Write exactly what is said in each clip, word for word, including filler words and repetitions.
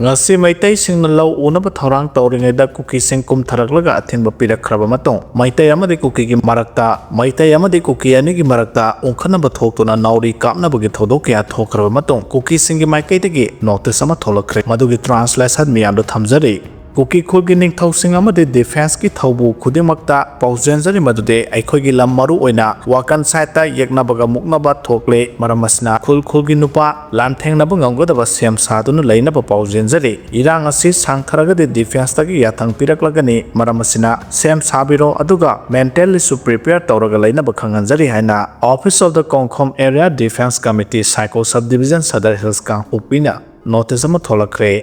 ꯉꯁꯤ ꯃꯩꯇꯩꯁꯤꯡꯅ ꯂꯧ ꯎꯅꯕ ꯊꯧꯔꯥꯡ ꯇꯧꯔꯤꯉꯩꯗ ꯀꯨꯀꯤꯁꯤꯡ ꯀꯨꯝꯊꯔꯛꯂꯒ ꯑꯊꯤꯡꯕ ꯄꯤꯔꯛꯈ꯭ꯔꯕ ꯃꯇꯨꯡ, ꯃꯩꯇꯩ ꯑꯃꯗꯤ ꯀꯨꯀꯤꯒꯤ ꯃꯔꯛꯇ, ꯃꯩꯇꯩ ꯑꯃꯗꯤ ꯀꯨꯀꯤ ꯑꯅꯤꯒꯤ ꯃꯔꯛꯇ ꯎꯪꯈꯠꯅꯕ ꯊꯣꯛꯇꯨꯅ ꯅꯥꯎꯔꯤ ꯀꯥꯞꯅꯕꯒꯤ ꯊꯧꯗꯣꯛ ꯀꯌꯥ ꯊꯣꯛꯈ꯭ꯔꯕ ꯃꯇꯨꯡ, ꯀꯨꯀꯤꯁꯤꯡꯒꯤ ꯃꯥꯏꯀꯩꯗꯒꯤ ꯅꯣꯇꯤꯁ ꯑꯃ ꯊꯣꯛꯂꯛꯈ꯭ꯔꯦ꯫ ꯃꯗꯨꯒꯤ ꯇ꯭ꯔꯥꯟꯁꯂꯦꯁꯟ ꯃꯤꯌꯥꯝꯗ ꯊꯝꯖꯔꯤ꯫ ꯀꯨꯀꯤ ꯈꯨꯜꯒꯤ ꯅꯤꯡꯊꯧꯁꯤꯡ ꯑꯃꯗꯤ ꯗꯤꯐꯦꯟꯁꯀꯤ ꯊꯧꯕꯨ ꯈꯨꯗꯤꯡꯃꯛꯇ ꯄꯥꯎꯖꯦꯟꯖꯔꯤ ꯃꯗꯨꯗꯤ ꯑꯩꯈꯣꯏꯒꯤ ꯂꯝ, ꯃꯔꯨ ꯑꯣꯏꯅ ꯋꯥꯀꯟ ꯁꯥꯏꯠꯇ ꯌꯦꯛꯅꯕꯒ ꯃꯨꯛꯅꯕ ꯊꯣꯛꯂꯦ꯫ ꯃꯔꯝ ꯑꯁꯤꯅ ꯈꯨꯜ ꯈꯨꯜꯒꯤ ꯅꯨꯄꯥ ꯂꯥꯟꯊꯦꯡꯅꯕ ꯉꯝꯒꯗꯕ ꯁꯦꯝ ꯁꯥꯗꯨꯅ ꯂꯩꯅꯕ ꯄꯥꯎꯖꯦꯟꯖꯔꯤ꯫ ꯏꯔꯥꯡ ꯑꯁꯤ ꯁꯥꯡꯊꯔꯒꯗꯤ ꯗꯤꯐꯦꯟꯁꯇꯒꯤ ꯌꯥꯊꯪ ꯄꯤꯔꯛꯂꯒꯅꯤ꯫ ꯃꯔꯝ ꯑꯁꯤꯅ ꯁꯦꯝ ꯁꯥꯕꯤꯔꯣ, ꯑꯗꯨꯒ ꯃꯦꯟꯇꯦꯜꯂꯤꯁꯨ ꯄ꯭ꯔꯤꯄꯦꯌꯔ ꯇꯧꯔꯒ ꯂꯩꯅꯕ ꯈꯪꯍꯟꯖꯔꯤ ꯍꯥꯏꯅ Office of the Kongkhom Area Defence Committee, Saikul Sub Division, Sadar Hills, ꯀꯥꯡꯄꯣꯛꯄꯤꯅ ꯅꯣꯇꯤꯁ ꯑꯃ ꯊꯣꯛꯂꯛꯈ꯭ꯔꯦ꯫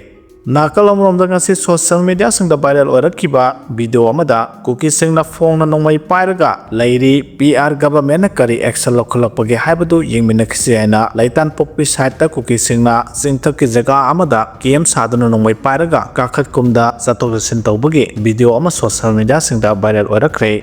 ꯅꯥꯀꯜ ꯑꯃꯔꯣꯝꯗ, ꯉꯁꯤ ꯁꯣꯁꯤꯌꯦꯜ ꯃꯤꯗꯤꯌꯥꯁꯤꯡꯗ ꯚꯥꯏꯔꯦꯜ ꯑꯣꯏꯔꯛꯈꯤꯕ ꯚꯤꯗꯤꯑꯣ ꯑꯃꯗ ꯀꯨꯀꯤꯁꯤꯡꯅ ꯐꯣꯡꯅ ꯅꯣꯡꯃꯩ ꯄꯥꯏꯔꯒ ꯂꯩꯔꯤ꯫ ꯄꯤ ꯑꯥꯔ ꯒꯚꯔꯟꯃꯦꯟꯠꯅ ꯀꯔꯤ ꯑꯦꯛꯁꯟ ꯂꯧꯈꯠꯂꯛꯄꯒꯦ ꯍꯥꯏꯕꯗꯨ ꯌꯦꯡꯃꯤꯟꯅꯈꯤꯁꯤ ꯍꯥꯏꯅ ꯂꯩꯇꯥꯟꯄꯣꯛꯄꯤ ꯁꯥꯏꯠꯇ ꯀꯨꯀꯤꯁꯤꯡꯅ ꯆꯤꯡꯊꯛꯀꯤ ꯖꯒꯥ ꯑꯃꯗ ꯀꯦꯝ ꯁꯥꯗꯨꯅ ꯅꯣꯡꯃꯩ ꯄꯥꯏꯔꯒ ꯀꯥꯈꯠ ꯀꯨꯝꯗ ꯆꯠꯊꯣꯛ ꯆꯠꯁꯤꯟ ꯇꯧꯕꯒꯤ ꯚꯤꯗꯤꯑꯣ ꯑꯃ ꯁꯣꯁꯤꯌꯦꯜ ꯃꯤꯗꯤꯌꯥꯁꯤꯡꯗ ꯚꯥꯏꯔꯦꯜ ꯑꯣꯏꯔꯛꯈ꯭ꯔꯦ꯫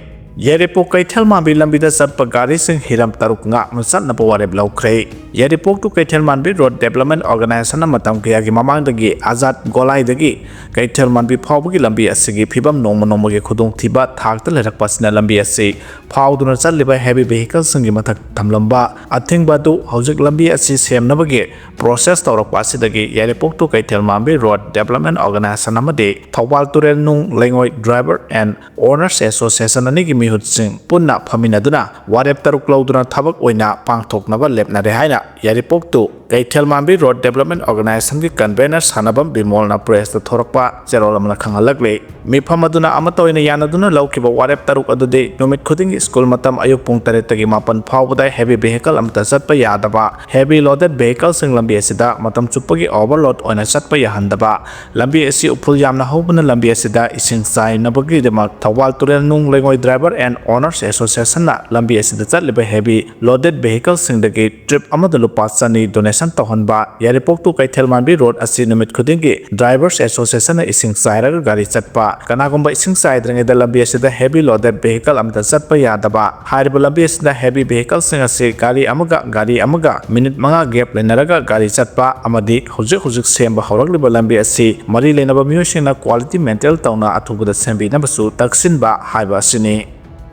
ꯌꯥꯏꯔꯤꯄꯣꯛ ꯀꯩꯊꯦꯜ ꯃꯥꯟꯕꯤ ꯂꯝꯕꯤꯗ ꯆꯠꯄ ꯒꯥꯔꯤꯁꯤꯡ ꯍꯤꯔꯝ ꯇꯔꯨꯛ ꯉꯥꯛꯅ ꯆꯠꯅꯕ ꯋꯥꯔꯦꯞ ꯂꯧꯈ꯭ꯔꯦ꯫ ꯌꯥꯏꯔꯤꯄꯣꯛ to ꯀꯩꯊꯦꯜ ꯃꯥꯟꯕꯤ ꯔꯣꯗ ꯗꯦꯕꯂꯞꯃꯦꯟꯠ ꯑꯣꯔꯒꯅꯥꯏꯖꯦꯁꯟꯅ ꯃꯇꯝ ꯀꯌꯥꯒꯤ ꯃꯃꯥꯡꯗꯒꯤ ꯑꯖꯥꯗ ꯒꯣꯂꯥꯏꯗꯒꯤ ꯀꯩꯊꯦꯜ ꯃꯥꯟꯕꯤ ꯐꯥꯎꯕꯒꯤ ꯂꯝꯕꯤ ꯑꯁꯤꯒꯤ ꯐꯤꯕꯝ ꯅꯣꯡꯃ ꯅꯣꯡꯃꯒꯤ ꯈꯨꯗꯣꯡꯊꯤꯕ ꯊꯥꯛꯇ ꯂꯩꯔꯛꯄ ꯑꯁꯤꯅ ꯂꯝꯕꯤ ꯑꯁꯤ ꯐꯥꯎꯗꯨꯅ ꯆꯠꯂꯤꯕ ꯍꯦꯚꯤ ꯚꯦꯍꯤꯀꯜꯁꯤꯡꯒꯤ ꯃꯊꯛ ꯊꯝꯂꯝꯕ ꯑꯊꯤꯡꯕ ꯑꯗꯨ ꯍꯧꯖꯤꯛ ꯂꯝꯕꯤ ꯑꯁꯤ ꯁꯦꯝꯅꯕꯒꯤ ꯄ꯭ꯔꯣꯁꯦꯁ ꯇꯧꯔꯛꯄ ꯑꯁꯤꯗꯒꯤ ꯌꯥꯏꯔꯤꯄꯣꯛ to ꯀꯩꯊꯦꯜ ꯃꯥꯟꯕꯤ ꯔꯣꯗ ꯗꯦꯕꯂꯞꯃꯦꯟꯠ ꯑꯣꯔꯒꯅꯥꯏꯖꯦꯁꯟ ꯑꯃꯗꯤ ꯊꯧꯕꯥꯜ ꯇꯨꯔꯦꯜ ꯅꯨꯡ ꯂꯩꯉꯣꯏ ꯗ꯭ꯔꯥꯏꯚꯔ ꯑꯦꯟ ꯑꯣꯅꯔꯁ ꯑꯦꯁꯣꯁꯤꯌꯦꯁꯟ ꯑꯅꯤꯒꯤ ꯃꯤꯍꯨꯠꯁꯤꯡ ꯄꯨꯟꯅ ꯐꯝꯃꯤꯟꯅꯗꯨꯅ ꯋꯥꯔꯦꯞ ꯇꯔꯨꯛ ꯂꯧꯗꯨꯅ ꯊꯕꯛ ꯑꯣꯏꯅ ꯄꯥꯡꯊꯣꯛꯅꯕ ꯂꯦꯞꯅꯔꯦ ꯍꯥꯏꯅ ꯌꯥꯏꯔꯤꯄꯣꯛ to ꯀꯩꯊꯦꯜ ꯃꯥꯟꯕꯤ ꯔꯣꯗ ꯗꯦꯕꯂꯞꯃꯦꯟꯠ ꯑꯣꯔꯒꯅꯥꯏꯖꯦꯁꯟꯒꯤ ꯀꯟꯚꯦꯅꯔ ꯁꯥꯟꯅꯕꯝ ꯕꯤꯃꯣꯜꯅ ꯄ꯭ꯔꯦꯁꯇ ꯊꯣꯔꯛꯄ ꯆꯦꯔꯣꯜ ꯑꯃꯅ ꯈꯪꯍꯜꯂꯛꯂꯤ꯫ ꯃꯤꯐꯝ ꯑꯗꯨꯅ ꯑꯃꯠꯇ ꯑꯣꯏꯅ ꯌꯥꯅꯗꯨꯅ ꯂꯧꯈꯤꯕ ꯋꯥꯔꯦꯞ ꯇꯔꯨꯛ ꯑꯗꯨꯗꯤ ꯅꯨꯃꯤꯠ ꯈꯨꯗꯤꯡꯒꯤ ꯁ꯭ꯀꯨꯜ ꯃꯇꯝ ꯑꯌꯨꯛ ꯄꯨꯡ ꯇꯔꯦꯠꯇꯒꯤ ꯃꯥꯄꯟ ꯐꯥꯎꯕꯗ ꯍꯦꯚꯤ ꯚꯦꯍꯤꯀꯜ ꯑꯃꯠꯇ ꯆꯠꯄ ꯌꯥꯗꯕ, ꯍꯦꯚꯤ ꯂꯣꯗꯦꯗ ꯚꯦꯍꯤꯀꯜꯁꯤꯡ ꯂꯝꯕꯤ ꯑꯁꯤꯗ ꯃꯇꯝ ꯆꯨꯞꯄꯒꯤ ꯑꯣꯚꯔꯂꯣꯗ ꯑꯣꯏꯅ ꯆꯠꯄ ꯌꯥꯍꯟꯗꯕ, ꯂꯝꯕꯤ ꯑꯁꯤ ꯎꯐꯨꯜ ꯌꯥꯝꯅ ꯍꯧꯕꯅ ꯂꯝꯕꯤ ꯑꯁꯤꯗ ꯏꯁꯤꯡ ꯆꯥꯏꯅꯕꯒꯤꯗꯃꯛ ꯊꯧꯕꯥꯜ ꯇꯨꯔꯦꯜ ꯅꯨꯡ ꯂꯩꯉꯣꯏ ꯗ꯭ꯔꯥꯏꯚꯔ and Owners Associationꯅ ꯂꯝꯕꯤ ꯑꯁꯤꯗ ꯆꯠꯂꯤꯕ heavy loaded vehicleꯁꯤꯡꯗꯒꯤ trip ꯑꯃꯗ ꯂꯨꯄꯥ ꯆꯅꯤ donation ꯇꯧꯍꯟꯕ, ꯌꯥꯏꯔꯤꯄꯣꯛ to ꯀꯩꯊꯦꯜ ꯃꯥꯟꯕꯤ road ꯑꯁꯤ ꯅꯨꯃꯤꯠ ꯈꯨꯗꯤꯡꯒꯤ Drivers Associationꯅ ꯏꯁꯤꯡ ꯆꯥꯏꯔꯒ ꯒꯥꯔꯤ ꯆꯠꯄ, ꯀꯅꯥꯒꯨꯝꯕ ꯏꯁꯤꯡ ꯆꯥꯏꯗ꯭ꯔꯤꯉꯩꯗ ꯂꯝꯕꯤ ꯑꯁꯤꯗ heavy loaded vehicle ꯑꯃꯠꯇ ꯆꯠꯄ ꯌꯥꯗꯕ, ꯍꯥꯏꯔꯤꯕ ꯂꯝꯕꯤ ꯑꯁꯤꯗ heavy vehicleꯁꯤꯡ ꯑꯁꯤ ꯒꯥꯔꯤ ꯑꯃꯒ ꯒꯥꯔꯤ ꯑꯃꯒ ꯃꯤꯅꯤꯠ ꯃꯉꯥ gap ꯂꯩꯅꯔꯒ ꯒꯥꯔꯤ ꯆꯠꯄ ꯑꯃꯗꯤ ꯍꯧꯖꯤꯛ ꯍꯧꯖꯤꯛ ꯁꯦꯝꯕ ꯍꯧꯔꯛꯂꯤꯕ ꯂꯝꯕꯤ ꯑꯁꯤ ꯃꯔꯤ ꯂꯩꯅꯕ ꯃꯤꯑꯣꯏꯁꯤꯡꯅ quality maintain ꯇꯧꯅ ꯑꯊꯨꯕꯗ ꯁꯦꯝꯕꯤꯅꯕꯁꯨ ꯇꯛꯁꯤꯟꯕ ꯍꯥꯏꯕ ꯑꯁꯤꯅꯤ꯫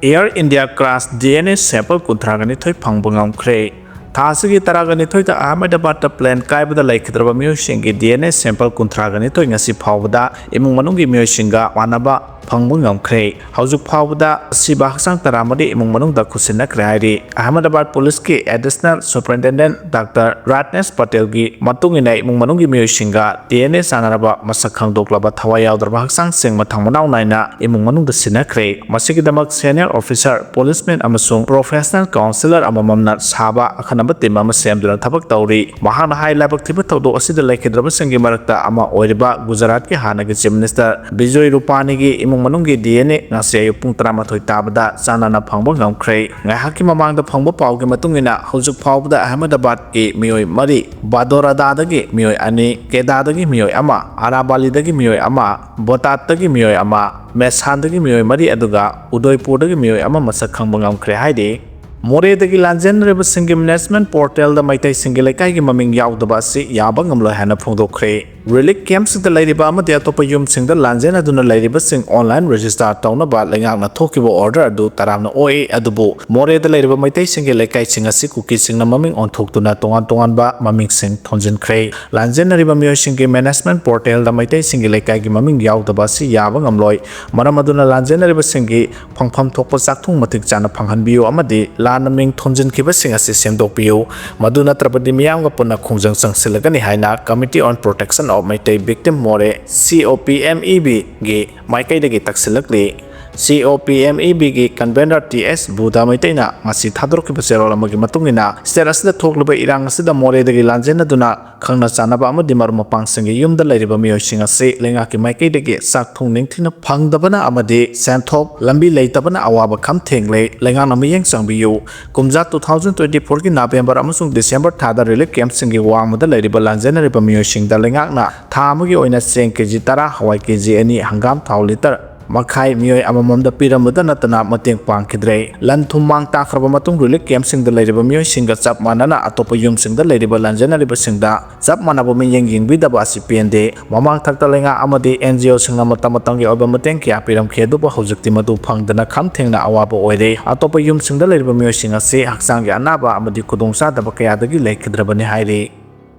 Air India Class DNA sample ꯀꯨꯟꯊ꯭ꯔꯥꯒ ꯅꯤꯊꯣꯏ ꯐꯪꯕ ꯉꯝꯈ꯭ꯔꯦ꯫ ꯊꯥ ꯑꯁꯤꯒꯤ ꯇꯔꯥꯒ ꯅꯤꯊꯣꯏꯗ ꯑꯍꯃꯗꯕꯥꯗꯇ plane ꯀꯥꯏꯕꯗ ꯂꯩꯈꯤꯗ꯭ꯔꯕ ꯃꯤꯑꯣꯏꯁꯤꯡꯒꯤ DNA sample ꯀꯨꯟꯊ꯭ꯔꯥꯒ ꯅꯤꯊꯣꯏ ꯉꯁꯤ ꯐꯥꯎꯕꯗ ꯏꯃꯨꯡ ꯃꯅꯨꯡꯒꯤ ꯃꯤꯑꯣꯏꯁꯤꯡꯒ ꯃꯥꯟꯅꯕ ꯐꯪꯕ ꯉꯝꯈ꯭ꯔꯦ꯫ ꯍꯧꯖꯤꯛ ꯐꯥꯎꯕꯗ ꯑꯁꯤꯕ ꯍꯛꯆꯥꯡ ꯇꯔꯥꯃꯔꯤ ꯏꯃꯨꯡ ꯃꯅꯨꯡꯗ ꯈꯨꯠꯁꯤꯟꯅꯈ꯭ꯔꯦ ꯍꯥꯏꯔꯤ꯫ ꯑꯍꯃꯗꯕꯥꯗ ꯄꯨꯂꯤꯁꯀꯤ Additional Superintendent Doctor ꯔꯥꯖꯅꯦꯁ ꯄꯇꯦꯜꯒꯤ ꯃꯇꯨꯡ ꯏꯟꯅ ꯏꯃꯨꯡ ꯃꯅꯨꯡꯒꯤ ꯃꯤꯑꯣꯏꯁꯤꯡꯒ DNA ꯆꯥꯟꯅꯔꯕ ꯃꯁꯛ ꯈꯪꯗꯣꯛꯂꯕ ꯊꯋꯥꯏ ꯌꯥꯎꯗ꯭ꯔꯕ ꯍꯛꯆꯥꯡꯁꯤꯡ ꯃꯊꯪ ꯃꯅꯥꯎ ꯅꯥꯏꯅ ꯏꯃꯨꯡ ꯃꯅꯨꯡꯗ ꯁꯤꯟꯅꯈ꯭ꯔꯦ꯫ ꯃꯁꯤꯒꯤꯗꯃꯛ senior officer, policeman ꯑꯃꯁꯨꯡ professional counsellor ꯑꯃꯃꯝꯅ ꯁꯥꯕ ꯑꯈꯟꯅꯕ team ꯑꯃ ꯁꯦꯝꯗꯨꯅ ꯊꯕꯛ ꯇꯧꯔꯤ꯫ ꯃꯍꯥꯛꯅ ꯍꯥꯏ, ꯂꯥꯏꯕꯛ ꯊꯤꯕ ꯊꯧꯗꯣꯛ ꯑꯁꯤꯗ ꯂꯩꯈꯤꯗ꯭ꯔꯕꯁꯤꯡꯒꯤ ꯃꯔꯛꯇ ꯑꯃ ꯑꯣꯏꯔꯤꯕ ꯒꯨꯖꯔꯥꯠꯀꯤ ꯍꯥꯟꯅꯒꯤ Chief Minister ꯕꯤꯖꯣꯏ ꯔꯨꯄꯥꯅꯤꯒꯤ ꯏꯃꯨꯡ ꯃꯅꯨꯡꯒꯤ DNA ꯉꯁꯤ ꯑꯌꯨꯛ ꯄꯨꯡ ꯇꯔꯥꯃꯥꯊꯣꯏ ꯇꯥꯕꯗ ꯆꯥꯟꯅꯅ ꯐꯪꯕ ꯉꯝꯈ꯭ꯔꯦ꯫ ꯉꯥꯏꯍꯥꯛꯀꯤ ꯃꯃꯥꯡꯗ ꯐꯪꯕ ꯄꯥꯎꯒꯤ ꯃꯇꯨꯡ ꯏꯟꯅ, ꯍꯧꯖꯤꯛ ꯐꯥꯎꯕꯗ ꯑꯍꯃꯗꯕꯥꯗꯀꯤ ꯃꯤꯑꯣꯏ ꯃꯔꯤ, ꯕꯥꯗꯣꯔꯥꯗꯥꯗꯒꯤ ꯃꯤꯑꯣꯏ ꯑꯅꯤ, ꯀꯦꯗꯥꯗꯒꯤ ꯃꯤꯑꯣꯏ ꯑꯃ, ꯑꯔꯥꯕꯥꯂꯤꯗꯒꯤ ꯃꯤꯑꯣꯏ ꯑꯃ, ꯕꯣꯇꯥꯠꯇꯒꯤ ꯃꯤꯑꯣꯏ ꯑꯃ, ꯃꯦꯁꯥꯟꯗꯒꯤ ꯃꯤꯑꯣꯏ ꯃꯔꯤ, ꯑꯗꯨꯒ ꯎꯗꯣꯏꯄꯨꯔꯗꯒꯤ ꯃꯤꯑꯣꯏ ꯑꯃ ꯃꯁꯛ ꯈꯪꯕ ꯉꯝꯈ꯭ꯔꯦ ꯍꯥꯏꯔꯤ꯫ ꯃꯣꯔꯦꯗꯒꯤ ꯂꯥꯟꯖꯦꯟꯅꯔꯤꯕꯁꯤꯡꯒꯤ management portalꯗ ꯃꯩꯇꯩꯁꯤꯡꯒꯤ ꯂꯩꯀꯥꯏꯒꯤ ꯃꯃꯤꯡ ꯌꯥꯎꯗꯕ ꯑꯁꯤ ꯌꯥꯕ ꯉꯝꯂꯣꯏ ꯍꯥꯏꯅ ꯐꯣꯡꯗꯣꯛꯈ꯭ꯔꯦ꯫ Relief campꯁꯤꯡꯗ ꯂꯩꯔꯤꯕ ꯑꯃꯗꯤ ꯑꯇꯣꯞꯄ ꯌꯨꯝꯁꯤꯡꯗ ꯂꯥꯟꯖꯦꯟꯅꯗꯨꯅ ꯂꯩꯔꯤꯕꯁꯤꯡ online register ꯇꯧꯅꯕ ꯂꯩꯉꯥꯛꯅ ꯊꯣꯛꯈꯤꯕ order ꯑꯗꯨ ꯇꯔꯥꯝꯅ ꯑꯣꯛꯏ, ꯑꯗꯨꯕꯨ ꯃꯣꯔꯦꯗ ꯂꯩꯔꯤꯕ ꯃꯩꯇꯩꯁꯤꯡꯒꯤ ꯂꯩꯀꯥꯏꯁꯤꯡ ꯑꯁꯤ ꯀꯨꯀꯤꯁꯤꯡꯅ ꯃꯃꯤꯡ ꯑꯣꯟꯊꯣꯛꯇꯨꯅ ꯇꯣꯉꯥꯟ ꯇꯣꯉꯥꯟꯕ ꯃꯃꯤꯡꯁꯤꯡ ꯊꯣꯟꯖꯤꯟꯈ꯭ꯔꯦ꯫ ꯂꯥꯟꯖꯦꯟꯅꯔꯤꯕ ꯃꯤꯑꯣꯏꯁꯤꯡꯒꯤ management portalꯗ ꯃꯩꯇꯩꯁꯤꯡꯒꯤ ꯂꯩꯀꯥꯏꯒꯤ ꯃꯃꯤꯡ ꯌꯥꯎꯗꯕ ꯑꯁꯤ ꯌꯥꯕ ꯉꯝꯂꯣꯏ꯫ ꯃꯔꯝ ꯑꯗꯨꯅ ꯂꯥꯟꯖꯦꯟꯅꯔꯤꯕꯁꯤꯡꯒꯤ ꯐꯪꯐꯝ ꯊꯣꯛꯄ ꯆꯥꯛꯊꯨꯡ ꯃꯇꯤꯛ ꯆꯥꯅ ꯐꯪꯍꯟꯕꯤꯌꯨ ꯑꯃꯗꯤ ꯂꯥꯟꯅ ꯃꯤꯡ ꯊꯣꯟꯖꯤꯟꯈꯤꯕꯁꯤꯡ ꯑꯁꯤ ꯁꯦꯝꯗꯣꯛꯄꯤꯌꯨ꯫ ꯃꯗꯨ ꯅꯠꯇ꯭ꯔꯕꯗꯤ ꯃꯤꯌꯥꯝꯒ ꯄꯨꯟꯅ ꯈꯣꯡꯖꯪ ꯆꯪꯁꯤꯜꯂꯒꯅꯤ ꯍꯥꯏꯅ Committee on Protection of Meitei Victim More, COPMEBꯒꯤ ꯃꯥꯏꯀꯩꯗꯒꯤ ꯇꯛꯁꯤꯜꯂꯛꯂꯤ꯫ COPMEB ꯒꯤ convener T S ꯕꯨꯙ ꯃꯩꯇꯩꯅ ꯉꯁꯤ ꯊꯥꯗꯣꯔꯛꯈꯤꯕ ꯆꯦꯔꯣꯜ ꯑꯃꯒꯤ ꯃꯇꯨꯡ ꯏꯟꯅ, state ꯑꯁꯤꯗ ꯊꯣꯛꯂꯤꯕ ꯏꯔꯥꯡ ꯑꯁꯤꯗ ꯃꯣꯔꯦꯗꯒꯤ ꯂꯥꯟꯖꯦꯟꯅꯗꯨꯅ ꯈꯪꯅ ꯆꯥꯟꯅꯕ ꯑꯃꯗꯤ ꯃꯔꯨꯞ ꯃꯄꯥꯡꯁꯤꯡꯒꯤ ꯌꯨꯝꯗ ꯂꯩꯔꯤꯕ ꯃꯤꯑꯣꯏꯁꯤꯡ ꯑꯁꯤ ꯂꯩꯉꯥꯛꯀꯤ ꯃꯥꯏꯀꯩꯗꯒꯤ ꯆꯥꯛ ꯊꯣꯡ ꯅꯤꯡꯊꯤꯅ ꯐꯪꯗꯕꯅ ꯑꯃꯗꯤ ꯁꯦꯟꯊꯣꯛ ꯂꯝꯕꯤ ꯂꯩꯇꯕꯅ ꯑꯋꯥꯕ ꯈꯝ ꯊꯦꯡꯂꯦ꯫ ꯂꯩꯉꯥꯛꯅ ꯃꯤꯠꯌꯦꯡ ꯆꯪꯕꯤꯌꯨ꯫ ꯀꯨꯝꯖꯥ two thousand twenty four ꯒꯤ November ꯑꯃꯁꯨꯡ December ꯊꯥꯗ relief camp ꯁꯤꯡꯒꯤ ꯋꯥꯡꯃꯗ ꯂꯩꯔꯤꯕ ꯂꯥꯟꯖꯦꯟꯅꯔꯤꯕ ꯃꯤꯑꯣꯏꯁꯤꯡꯗ ꯂꯩꯉꯥꯛꯅ ꯊꯥ ꯑꯃꯒꯤ ꯑꯣꯏꯅ ꯆꯦꯡ KG ꯇꯔꯥ, ꯍꯋꯥꯏ KG ꯑꯅꯤ, ꯍꯪꯒꯥꯝ ꯊꯥꯎ litre ꯃꯈꯥꯏ, ꯃꯤꯑꯣꯏ ꯑꯃꯃꯝꯗ ꯄꯤꯔꯝꯕꯗ ꯅꯠꯇꯅ ꯃꯇꯦꯡ ꯄꯥꯡꯈꯤꯗ꯭ꯔꯦ꯫ ꯂꯟ ꯊꯨꯝ ꯃꯥꯡ ꯇꯥꯛꯈ꯭ꯔꯕ ꯃꯇꯨꯡ relief camp ꯁꯤꯡꯗ ꯂꯩꯔꯤꯕ ꯃꯤꯑꯣꯏꯁꯤꯡꯒ ꯆꯞ ꯃꯥꯟꯅꯅ ꯑꯇꯣꯞꯄ ꯌꯨꯝꯁꯤꯡꯗ ꯂꯩꯔꯤꯕ ꯂꯥꯟꯖꯦꯟꯅꯔꯤꯕꯁꯤꯡꯗ ꯆꯞ ꯃꯥꯟꯅꯕ ꯃꯤꯠꯌꯦꯡ ꯌꯦꯡꯕꯤꯗꯕ ꯑꯁꯤ ꯄꯦꯟꯗꯦ꯫ ꯃꯃꯥꯡ ꯊꯛꯇ ꯂꯩꯉꯥꯛ ꯑꯃꯗꯤ NGO ꯁꯤꯡꯅ ꯃꯇꯝ ꯃꯇꯝꯒꯤ ꯑꯣꯏꯕ ꯃꯇꯦꯡ ꯀꯌꯥ ꯄꯤꯔꯝꯈꯤ, ꯑꯗꯨꯕꯨ ꯍꯧꯖꯤꯛꯇꯤ ꯃꯗꯨ ꯐꯪꯗꯅ ꯈꯝ ꯊꯦꯡꯅ ꯑꯋꯥꯕ ꯑꯣꯏꯔꯦ꯫ ꯑꯇꯣꯞꯄ ꯌꯨꯝꯁꯤꯡꯗ ꯂꯩꯔꯤꯕ ꯃꯤꯑꯣꯏꯁꯤꯡ ꯑꯁꯤ ꯍꯛꯆꯥꯡꯒꯤ ꯑꯅꯥꯕ ꯑꯃꯗꯤ ꯈꯨꯗꯣꯡꯆꯥꯗꯕ ꯀꯌꯥꯗꯒꯤ ꯂꯩꯈꯤꯗ꯭ꯔꯕꯅꯤ ꯍꯥꯏꯔꯤ꯫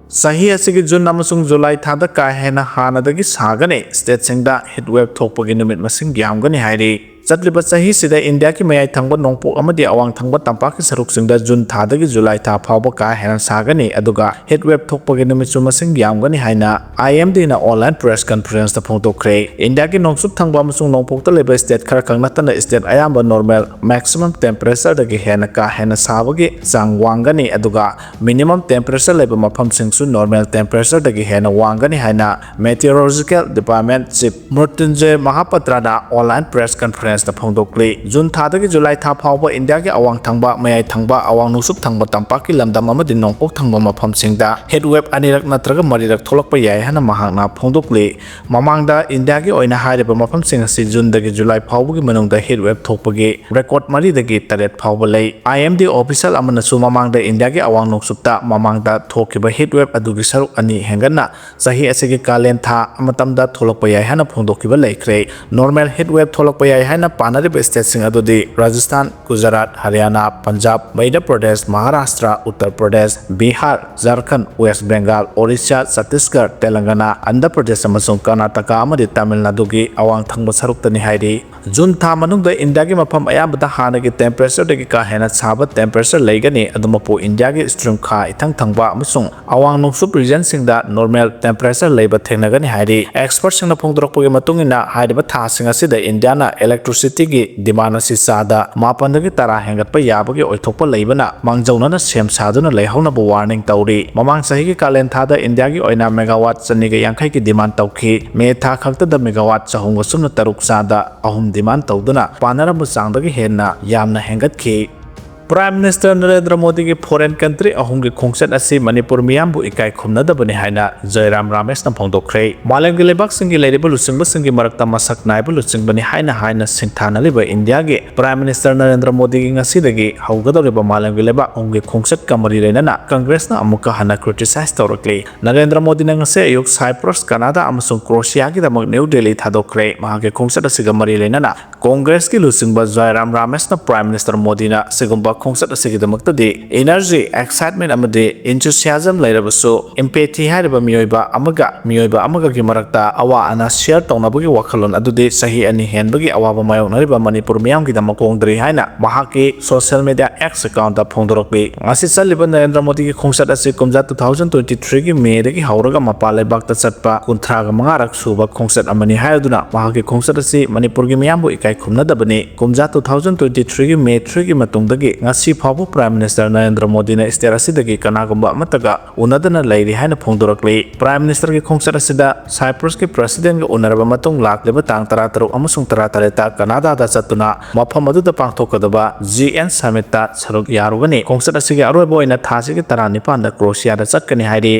ꯆꯍꯤ ꯑꯁꯤꯒꯤ June ꯑꯃꯁꯨꯡ July ꯊꯥꯗ ꯀꯥ ꯍꯦꯟꯅ ꯍꯥꯟꯅꯗꯒꯤ ꯁꯥꯒꯅꯤ꯫ State ꯁꯤꯡꯗ heat wave ꯊꯣꯛꯄꯒꯤ ꯅꯨꯃꯤꯠ ꯃꯁꯤꯡ ꯌꯥꯝꯒꯅꯤ ꯍꯥꯏꯔꯤ꯫ ꯆꯠꯂꯤꯕ ꯆꯍꯤꯁꯤꯗ ꯏꯟꯗꯤꯌꯥꯒꯤ ꯃꯌꯥꯏ ꯊꯪꯕ ꯅꯣꯡꯄꯣꯛ ꯑꯃꯗꯤ ꯑꯋꯥꯡ ꯊꯪꯕ ꯇꯝꯄꯥꯛꯀꯤ ꯁꯔꯨꯛꯁꯤꯡꯗ June ꯊꯥꯗꯒꯤ July ꯊꯥ ꯐꯥꯎꯕ ꯀꯥ ꯍꯦꯟꯅ ꯁꯥꯒꯅꯤ, ꯑꯗꯨꯒ heat wave ꯊꯣꯛꯄꯒꯤ ꯅꯨꯃꯤꯠꯁꯨ ꯃꯁꯤꯡ ꯌꯥꯝꯒꯅꯤ ꯍꯥꯏꯅ IMD ꯅ online press conference ꯇ ꯐꯣꯡꯗꯣꯛꯈ꯭ꯔꯦ꯫ ꯏꯟꯗꯤꯌꯥꯒꯤ ꯅꯣꯡꯆꯨꯞ ꯊꯪꯕ ꯑꯃꯁꯨꯡ ꯅꯣꯡꯄꯣꯛꯇ ꯂꯩꯕ state ꯈꯔ ꯈꯛ ꯅꯠꯇꯅ state ꯑꯌꯥꯝꯕ normal maximum temperature ꯗꯒꯤ ꯍꯦꯟꯅ ꯀꯥ ꯍꯦꯟꯅ ꯁꯥꯕꯒꯤ ꯆꯥꯡ ꯋꯥꯡꯒꯅꯤ, ꯑꯗꯨꯒ minimum temperature ꯂꯩꯕ ꯃꯐꯝꯁꯤꯡꯁꯨ normal temperature ꯗꯒꯤ ꯍꯦꯟꯅ ꯋꯥꯡꯒꯅꯤ ꯍꯥꯏꯅ Meteorological Department Chief ꯃ꯭ꯔꯨꯇ꯭ꯌꯨꯟꯖꯌ ꯃꯍꯥꯄꯇ꯭ꯔꯅ online press conference ꯇ ꯐꯣꯡꯗꯣꯛꯂꯤ꯫ June ꯊꯥꯗꯒꯤ July ꯊꯥ ꯐꯥꯎꯕ ꯏꯟꯗꯤꯌꯥꯒꯤ ꯑꯋꯥꯡ ꯊꯪꯕ, ꯃꯌꯥꯏ ꯊꯪꯕ, ꯑꯋꯥꯡ ꯅꯣꯡꯆꯨꯞ ꯊꯪꯕ ꯇꯝꯄꯥꯛꯀꯤ ꯂꯝꯗꯝ ꯑꯃꯗꯤ ꯅꯣꯡꯄꯣꯛ ꯊꯪꯕ ꯃꯐꯝꯁꯤꯡꯗ heat wave ꯑꯅꯤꯔꯛ ꯅꯠꯇ꯭ꯔꯒ ꯃꯔꯤꯔꯛ ꯊꯣꯛꯂꯛꯄ ꯌꯥꯏ ꯍꯥꯏꯅ ꯃꯍꯥꯛꯅ ꯐꯣꯡꯗꯣꯛꯂꯤ꯫ ꯃꯃꯥꯡꯗ ꯏꯟꯗꯤꯌꯥꯒꯤ ꯑꯣꯏꯅ ꯍꯥꯏꯔꯤꯕ ꯃꯐꯝꯁꯤꯡ ꯑꯁꯤ June ꯗꯒꯤ July ꯐꯥꯎꯕꯒꯤ ꯃꯅꯨꯡꯗ heat wave ꯊꯣꯛꯄꯒꯤ record ꯃꯔꯤꯗꯒꯤ ꯇꯔꯦꯠ ꯐꯥꯎꯕ ꯂꯩ꯫ IMD official ꯑꯃꯅꯁꯨ ꯃꯃꯥꯡꯗ ꯏꯟꯗꯤꯌꯥꯒꯤ ꯑꯋꯥꯡ ꯅꯣꯡꯆꯨꯞꯇ ꯃꯃꯥꯡꯗ ꯊꯣꯛꯈꯤꯕ heat wave ꯑꯗꯨꯒꯤ ꯁꯔꯨꯛ ꯑꯅꯤ ꯍꯦꯟꯒꯠꯅ ꯆꯍꯤ ꯑꯁꯤꯒꯤ ꯀꯥꯂꯦꯟ ꯊꯥ ꯃꯇꯝꯗ ꯊꯣꯛꯂꯛꯄ ꯌꯥꯏ ꯍꯥꯏꯅ ꯐꯣꯡꯗꯣꯛꯈꯤꯕ ꯂꯩꯈ꯭ꯔꯦ꯫ Normal heat wave ꯊꯣꯛꯂꯛꯄ ꯌꯥꯏ ꯍꯥꯏꯅ ꯄꯥꯅꯔꯤꯕ state ꯁꯤꯡ ꯑꯗꯨꯗꯤ ꯔꯥꯖꯁꯊꯥꯟ, ꯒꯨꯖꯔꯥꯠ, ꯍꯔꯤꯌꯥꯅꯥ, ꯄꯟꯖꯥꯕ, ꯃꯙ꯭ꯌ ꯄ꯭ꯔꯗꯦꯁ, ꯃꯍꯥꯔꯥꯁꯇ꯭ꯔ, ꯎꯠꯇꯔ ꯄ꯭ꯔꯗꯦꯁ, ꯕꯤꯍꯥꯔ, ꯖꯔꯈꯟꯗ, ꯋꯦꯁ꯭ꯠ ꯕꯦꯡꯒꯥꯜ, ꯑꯣꯔꯤꯁꯥ, ꯆꯠꯇꯤꯁꯒꯔ, ꯇꯦꯂꯪꯒꯅꯥ, ꯑꯟꯙ꯭ꯔ ꯄ꯭ꯔꯗꯦꯁ ꯑꯃꯁꯨꯡ ꯀꯔꯅꯥꯇꯀꯥ ꯑꯃꯗꯤ ꯇꯥꯃꯤꯜ ꯅꯥꯗꯨꯒꯤ ꯑꯋꯥꯡ ꯊꯪꯕ ꯁꯔꯨꯛꯇꯅꯤ ꯍꯥꯏꯔꯤ꯫ ꯖꯨꯟ ꯊꯥ ꯃꯅꯨꯡꯗ ꯏꯟꯗꯤꯌꯥꯒꯤ ꯃꯐꯝ ꯑꯌꯥꯝꯕꯗ ꯍꯥꯟꯅꯒꯤ temperatureꯗꯒꯤ ꯀꯥ ꯍꯦꯟꯅ ꯁꯥꯕ temperature ꯂꯩꯒꯅꯤ, ꯑꯗꯨꯃꯛꯄꯨ ꯏꯟꯗꯤꯌꯥꯒꯤ stream ꯈꯥ ꯏꯊꯪ ꯊꯪꯕ ꯑꯃꯁꯨꯡ ꯑꯋꯥꯡ ꯅꯣꯡꯆꯨꯞ regionꯁꯤꯡꯗ normal temperature ꯂꯩꯕ ꯊꯦꯡꯅꯒꯅꯤ ꯍꯥꯏꯔꯤ꯫ Expertꯁꯤꯡꯅ ꯐꯣꯡꯗꯣꯔꯛꯄꯒꯤ ꯃꯇꯨꯡ ꯏꯟꯅ, ꯍꯥꯏꯔꯤꯕ ꯊꯥꯁꯤꯡ ꯑꯁꯤꯗ ꯏꯟꯗꯤꯌꯥꯅ electricityꯒꯤ demand ꯑꯁꯤ ꯆꯥꯗ ꯃꯥꯄꯟꯗꯒꯤ ꯇꯔꯥ ꯍꯦꯟꯒꯠꯄ ꯌꯥꯕꯒꯤ ꯑꯣꯏꯊꯣꯛꯄ ꯂꯩꯕꯅ, ꯃꯥꯡꯖꯧꯅꯅ ꯁꯦꯝ ꯁꯥꯗꯨꯅ ꯂꯩꯍꯧꯅꯕ warning ꯇꯧꯔꯤ꯫ ꯃꯃꯥꯡ ꯆꯍꯤꯒꯤ ꯀꯥꯂꯦꯟ ꯊꯥꯗ ꯏꯟꯗꯤꯌꯥꯒꯤ ꯑꯣꯏꯅ megawatt ꯆꯅꯤꯒ ꯌꯥꯡꯈꯩꯒꯤ demand ꯇꯧꯈꯤ꯫ ꯃꯦ ꯊꯥ ꯈꯛꯇꯗ megawatt ꯆꯍꯨꯝꯒ ꯁꯨꯞꯅ ꯇꯔꯨꯛ ꯆꯥꯗ ꯑꯍꯨꯝ demand ꯇꯧꯗꯨꯅ ꯄꯥꯅꯔꯝꯕ ꯆꯥꯡꯗꯒꯤ ꯍꯦꯟꯅ ꯌꯥꯝꯅ ꯍꯦꯟꯒꯠꯈꯤ꯫ Prime Minister ꯅꯔꯦꯟꯗ꯭ꯔ ꯃꯣꯗꯤꯒꯤ foreign country ꯑꯍꯨꯝꯒꯤ ꯈꯣꯡꯆꯠ ꯑꯁꯤ ꯃꯅꯤꯄꯨꯔ ꯃꯤꯌꯥꯝꯕꯨ ꯏꯀꯥꯏ ꯈꯨꯝꯅꯗꯕꯅꯤ ꯍꯥꯏꯅ ꯖꯣꯏꯔꯥꯝ ꯔꯥꯃꯦꯁꯅ ꯐꯣꯡꯗꯣꯛꯈ꯭ꯔꯦ꯫ ꯃꯥꯂꯦꯝꯒꯤ ꯂꯩꯕꯥꯛꯁꯤꯡꯒꯤ ꯂꯩꯔꯤꯕ ꯂꯨꯆꯤꯡꯕꯁꯤꯡꯒꯤ ꯃꯔꯛꯇ ꯃꯁꯛ ꯅꯥꯏꯕ ꯂꯨꯆꯤꯡꯕꯅꯤ ꯍꯥꯏꯅ ꯍꯥꯏꯅ ꯁꯤꯡꯊꯥꯅꯂꯤꯕ ꯏꯟꯗꯤꯌꯥꯒꯤ Prime Minister ꯅꯔꯦꯟꯗ꯭ꯔ ꯃꯣꯗꯤꯒꯤ ꯉꯁꯤꯗꯒꯤ ꯍꯧꯒꯗꯧꯔꯤꯕ ꯃꯥꯂꯦꯝꯒꯤ ꯂꯩꯕꯥꯛ ꯑꯍꯨꯝꯒꯤ ꯈꯣꯡꯆꯠꯀ ꯃꯔꯤ ꯂꯩꯅꯅ Congressꯅ ꯑꯃꯨꯛꯀ ꯍꯟꯅ criticize ꯇꯧꯔꯛꯂꯤ꯫ ꯅꯔꯦꯟꯗ꯭ꯔ ꯃꯣꯗꯤꯅ ꯉꯁꯤ ꯑꯌꯨꯛ Cyprus, Canada ꯑꯃꯁꯨꯡ Croatiaꯒꯤꯗꯃꯛ ꯅ꯭ꯌꯨ ꯗꯦꯜꯂꯤ ꯊꯥꯗꯣꯛꯈ꯭ꯔꯦ꯫ ꯃꯍꯥꯛꯀꯤ ꯈꯣꯡꯆꯠ ꯑꯁꯤꯒ ꯃꯔꯤ ꯂꯩꯅꯅ Congressꯀꯤ ꯂꯨꯆꯤꯡꯕ ꯖꯣꯏꯔꯥꯝ ꯔꯥꯃꯦꯁꯅ Prime Minister ꯃꯣꯗꯤꯅ ꯑꯁꯤꯒꯨꯝꯕ ꯈꯣꯡꯆꯠ ꯑꯁꯤꯒꯤꯗꯃꯛꯇꯗꯤ energy, excitement ꯑꯃꯗꯤ enthusiasm ꯂꯩꯔꯕꯁꯨ empathy ꯍꯥꯏꯔꯤꯕ ꯃꯤꯑꯣꯏꯕ ꯑꯃꯒ ꯃꯤꯑꯣꯏꯕ ꯑꯃꯒꯒꯤ ꯃꯔꯛꯇ ꯑꯋꯥ ꯑꯅꯥ share ꯇꯧꯅꯕꯒꯤ ꯋꯥꯈꯜꯂꯣꯟ ꯑꯗꯨꯗꯤ ꯆꯍꯤ ꯑꯅꯤ ꯍꯦꯟꯕꯒꯤ ꯑꯋꯥꯕ ꯃꯥꯌꯣꯛꯅꯔꯤꯕ ꯃꯅꯤꯄꯨꯔ ꯃꯤꯌꯥꯝꯒꯤꯗꯃꯛ ꯍꯣꯡꯗ꯭ꯔꯤ ꯍꯥꯏꯅ ꯃꯍꯥꯛꯀꯤ social media X accountꯇ ꯐꯣꯡꯗꯣꯔꯛꯂꯤ꯫ ꯉꯁꯤ ꯆꯠꯂꯤꯕ ꯅꯔꯦꯟꯗ꯭ꯔ ꯃꯣꯗꯤꯒꯤ ꯈꯣꯡꯆꯠ ꯑꯁꯤ ꯀꯨꯝꯖꯥ two thousand twenty threeꯒꯤ Mayꯗꯒꯤ ꯍꯧꯔꯒ ꯃꯄꯥꯟ ꯂꯩꯕꯥꯛꯇ ꯆꯠꯄ ꯀꯨꯟꯊ꯭ꯔꯥꯒ ꯃꯉꯥꯔꯛ ꯁꯨꯕ ꯈꯣꯡꯆꯠ ꯑꯃꯅꯤ ꯍꯥꯏꯗꯨꯅ ꯃꯍꯥꯛꯀꯤ ꯈꯣꯡꯆꯠ ꯑꯁꯤ ꯃꯅꯤꯄꯨꯔꯒꯤ ꯃꯤꯌꯥꯝꯕꯨ ꯏꯀꯥꯏ ꯈꯨꯝꯅꯗꯕꯅꯤ꯫ ꯀꯨꯝꯖꯥ two thousand twenty threeꯒꯤ May threeꯒꯤ ꯃꯇꯨꯡꯗꯒꯤ ꯉꯁꯤ ꯐꯥꯎꯕ Prime Minister ꯅꯔꯦꯟꯗ꯭ꯔ ꯃꯣꯗꯤꯅ state ꯑꯁꯤꯗꯒꯤ ꯀꯅꯥꯒꯨꯝꯕ ꯑꯃꯠꯇꯒ ꯎꯅꯗꯅ ꯂꯩꯔꯤ ꯍꯥꯏꯅ ꯐꯣꯡꯗꯣꯔꯛꯂꯤ꯫ Prime Ministerꯒꯤ ꯈꯣꯡꯆꯠ ꯑꯁꯤꯗ Cyprusꯀꯤ Presidentꯒ ꯎꯅꯔꯕ ꯃꯇꯨꯡ ꯂꯥꯛꯂꯤꯕ ꯇꯥꯡ ꯇꯔꯥꯇꯔꯨꯛ ꯑꯃꯁꯨꯡ ꯇꯔꯥꯇꯔꯦꯠꯇ Canadaꯗ ꯆꯠꯇꯨꯅ ꯃꯐꯝ ꯑꯗꯨꯗ ꯄꯥꯡꯊꯣꯛꯀꯗꯕ G N Summitꯇ ꯁꯔꯨꯛ ꯌꯥꯔꯨꯒꯅꯤ꯫ ꯈꯣꯡꯆꯠ ꯑꯁꯤꯒꯤ ꯑꯔꯣꯏꯕ ꯑꯣꯏꯅ ꯊꯥꯁꯤꯒꯤ ꯇꯔꯥꯅꯤꯄꯥꯟꯗ Croatiaꯗ ꯆꯠꯀꯅꯤ ꯍꯥꯏꯔꯤ꯫